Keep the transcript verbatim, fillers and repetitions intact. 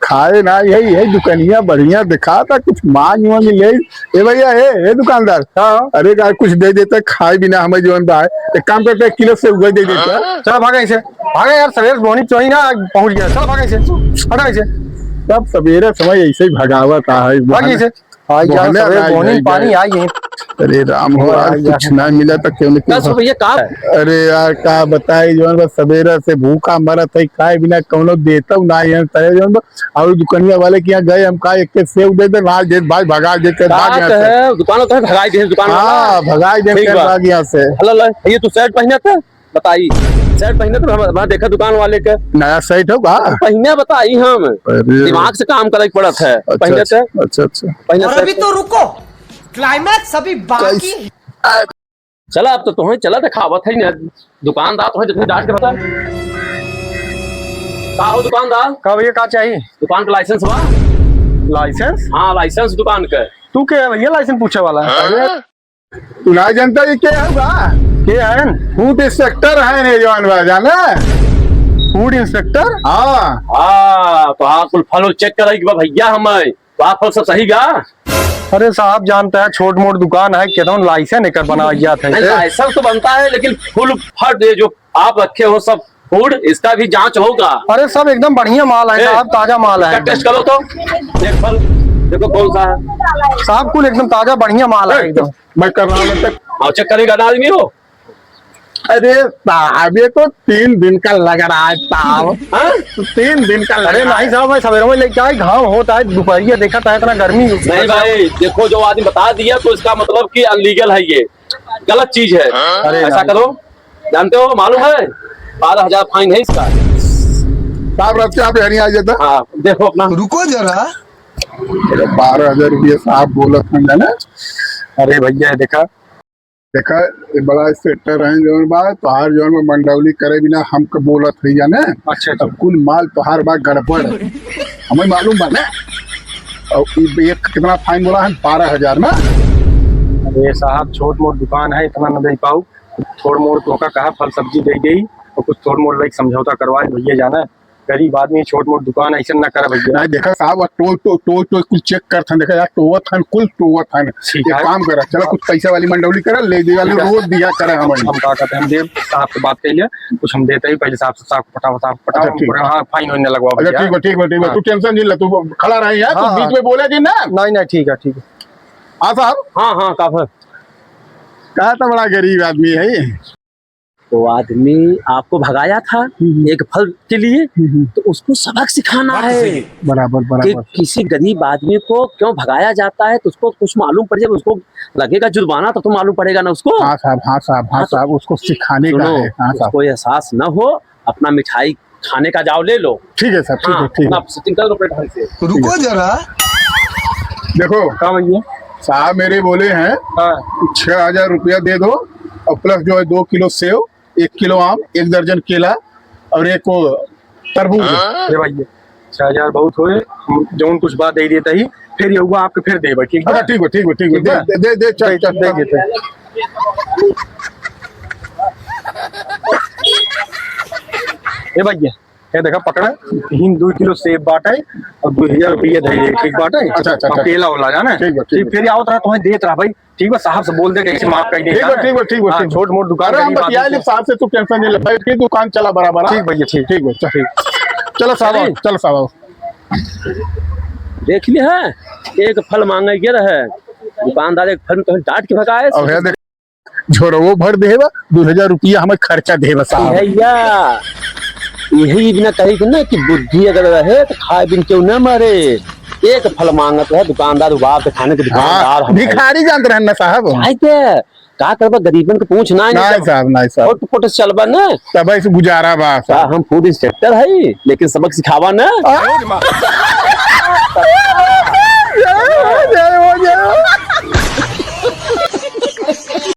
खाए ना, यही, यही दुकनिया बढ़िया दिखाता, कुछ मांग वांग ले। ए भैया, ए, ए दुकानदार, हाँ। अरे यार, कुछ दे देता खाए बिना हमें जौन बा। एक काम करते, एक किलो सेव दे देता। चला भागा इसे, भागा यार, सवेरे बोनी चोही ना पहुंच गया। चला भागा इसे, हटा इसे। सब सवेरे समय ऐसे ही भगावत है, भाग इसे। आई जाओ, मोहल्ले सवेरे में आई, बोनी आई, पानी आई। आई है। अरे राम हो, वाह, आज आई कुछ जाओ। ना मिला तो क्यों नहीं दस रुपये का? अरे यार, का बताई, जौन बस सवेरे से भूखा मरत है, खाए बिना कौनो देता हूँ ना है, तरे जौन बस, और दुकनिया वाले के यहाँ गए, हम कहा, "एक के सेव दे दे, भाग दे, भाई, भगा दे, कर भाग यहाँ से।" है, दुकान तो है, भगाई दे, दुकान वाला। हाँ, भगाई दे, ठीक कर बा। भाग यहाँ से। हेलो, ले, ये तू शर्ट पहने थे? बताई, शर्ट पहने तो हम, हम देखा दुकान वाले के। नया शर्ट हो का? पहने बताई हम। अरे। दिमाग से काम करे के पड़त है। अच्छा, पहने अच्छा, से। अच्छा, अच्छा। पहने और से। अभी तो रुको, climax अभी बाकी। कैस-, चला, अब तो तुम्हें चला दिखावत है ना, दुकानदार तुम्हें जितने डांट के बता। का हो दुकानदार? का भैया, का चाहिए? दुकान का लाइसेंस बा? लाइसेंस? हाँ, लाइसेंस दुकान का। तू के है भैया लाइसेंस पूछे वाला? अरे, तू ना जानता ये क्या होगा? के है? फूड इंस्पेक्टर है ने जवान बा, जाना? फूड इंस्पेक्टर? हाँ। हाँ, तो हाँ, कुल फल उल चेक कराई के बा भैया हमें। तो आप फल सब सही गा? अरे साहब, जानता है, छोट मोट दुकान है, केतन लाइसेंस एकर बनावल जात है। नहीं, लाइसेंस तो बनता है, लेकिन फुल फट ये जो आप रखे हो सब फूड, इसका भी जांच होगा। अरे, सब एकदम बढ़िया माल है ए, साहब, ताजा माल है इसका एकदम। टेस्ट करो तो, देख फल, देखो कौन सा है। साहब, कुल एकदम ताजा बढ़िया माल है ए, एकदम। मैं कर रहा हूँ, मैं कर- और चेक करेगा ना आदमी हो। अरे साहब, ये तो तीन दिन का लग रहा है साहब। हाँ? तीन दिन का लग अरे रहा नहीं है। साहब, मैं सवेरे में लेके आए, घाम होता है, दोपहरिया देखा था, इतना गर्मी। नहीं भाई, देखो, जो आदमी बता दिया तो इसका मतलब कि अनलीगल है ये, गलत चीज है। अरे ऐसा नहीं। करो, जानते हो, मालूम है, बारह हजार फाइन है इसका। साहब, रख के आप यहाँ आ जाता। हाँ, देखो अपना। रुको जरा। बारह हजार रुपया साहब बोलत हैं, जाने? अरे भैया, देखा। देखा, ये बड़ा इंस्पेक्टर हैं, जौन बा, तोहार जौन बा, मंडौली करे बिना हमके बोलत है, जाने? अच्छा, अच्छा। अब कुल माल तोहार बा गड़बड़। हमें मालूम बा ना। और ये, ये कितना फाइन बोला है? बारह हजार ना? अरे साहब, छोट मोट दुकान है, इतना न दे पाऊ। थोड़ मोड़ तोहका कहा फल सब्जी दे देई और कुछ थोड़ मोड़ लाइक समझौता करवाए भैया, जाना गरीब आदमी, छोट मोट दुकान ऐसे ना करे भैया। नहीं, देखा साहब, टोय, टोय, टोय, टोय कुल चेक करत हन, देखा यार, टोवत हन, कुल टोवत हन। ठीक एक है। काम करा, चला कुछ पैसा वाली मंडौली करा, ले दे वाली ठीक है। रोज दिया करे हम। हम का कहते हैं, हम देव साहब से बात कर लिया, कुछ हम देते ही पहले साहब से, साहब को पटाओ, साहब को पटाओ, अच्छा, ठीक। हाँ, फाइन वाइन ना लगवाओ अच्छा, भैया। ठीक बा, ठीक बा, ठीक बा, हाँ। तू टेंशन नहीं ले, तू खड़ा रही है, हाँ, तू बीच हाँ। में बोले जी ना। नहीं, नहीं, ठीक है, ठीक है। हाँ साहब। हाँ, हाँ, का है? कहा था बड़ा गरीब आदमी है। तो आदमी आपको भगाया था हम्म, हम्म। एक फल के लिए, हम्म, हम्म। तो उसको सबक सिखाना बात तो है। सही है। बराबर, कि बराबर। किसी गरीब आदमी को क्यों भगाया जाता है, तो उसको कुछ मालूम पड़ जाए, उसको लगेगा जुर्माना, तब तो मालूम पड़ेगा ना उसको। हाँ साहब, हाँ साहब, हाँ हाँ, तो साहब, उसको सिखाने का सुनो, है। हाँ साहब। उसको एहसास न हो, अपना मिठाई खाने का जाओ, ले लो। ठीक है साहब, ठीक हाँ, है, ठीक है। अपना सेटिंग कर लो अपने ढंग से। रुको जरा। देखो, हाँ भैया। साहब मेरे बोले हैं, हाँ। छह हजार रुपया दे दो और प्लस जो है दो किलो सेव, एक किलो आम, एक दर्जन केला और एक वो तरबूज। हाँ? अरे भैया, छह हजार बहुत होए, हम जौन कुछ बात दे देता ही, फिर ये हुआ आपके फिर देबे, ठीक बा? अच्छा, ठीक बा, ठीक बा, ठीक बा। ठीक बा? दे, दे, दे, चल, दे, चल, दे चल। देते हैं। ए भैया, ये देखा पकड़ा, तीन दो किलो सेब बाटे और दो हजार रुपये दे दे, ठीक बाटे? अच्छा, अच्छा, और अच्छा। केला ओला जाना है? ठीक बा, ठीक ठीक, बा। फिर आवत रहा, तुम्हें देत रहा भाई, ठीक बा, साहब से बोल दे, कैसे माफ कर दे, ठीक बा, जाना है? ठीक बा, ठीक बा, हाँ, ठीक बा। छोट मोट दुकान अरे, हम गरीब आदमी बतिया लेब के। साहब से, तू टेंशन नहीं ले भाई, फिर दुकान चला बराबर, हाँ? ठीक भैया, ठीक। ठीक बा, चल। चलो साहब, चलिए। चलो साहब। देख लिए हैं, एक फल मांगे के रहे, दुकानदार एक फल में तो डांट के भगाए। अब है देख, झोरवो भर देबा, दो हजार रुपया हमें खर्चा देबा साहब। भैया, यही बिना कही के ना कि बुद्धि अगर रहे तो खाए बिन क्यों न मरे। एक फल मांगत रहे दुकानदार, बाप के खाने के दुकानदार हाँ, हम हैं। भिखारी जानत रहन ना साहब। जाए के, का करबा, गरीबन के पूछ ना नहीं नहीं जब साहब, नहीं साहब। कोट कोट से चलबा ना। तब ऐसे गुजारा बा का साहब। हम फूड इंस्पेक्टर है, लेकिन सबक सिखावा ना। हाँ? जय हो, जय हो, जय हो।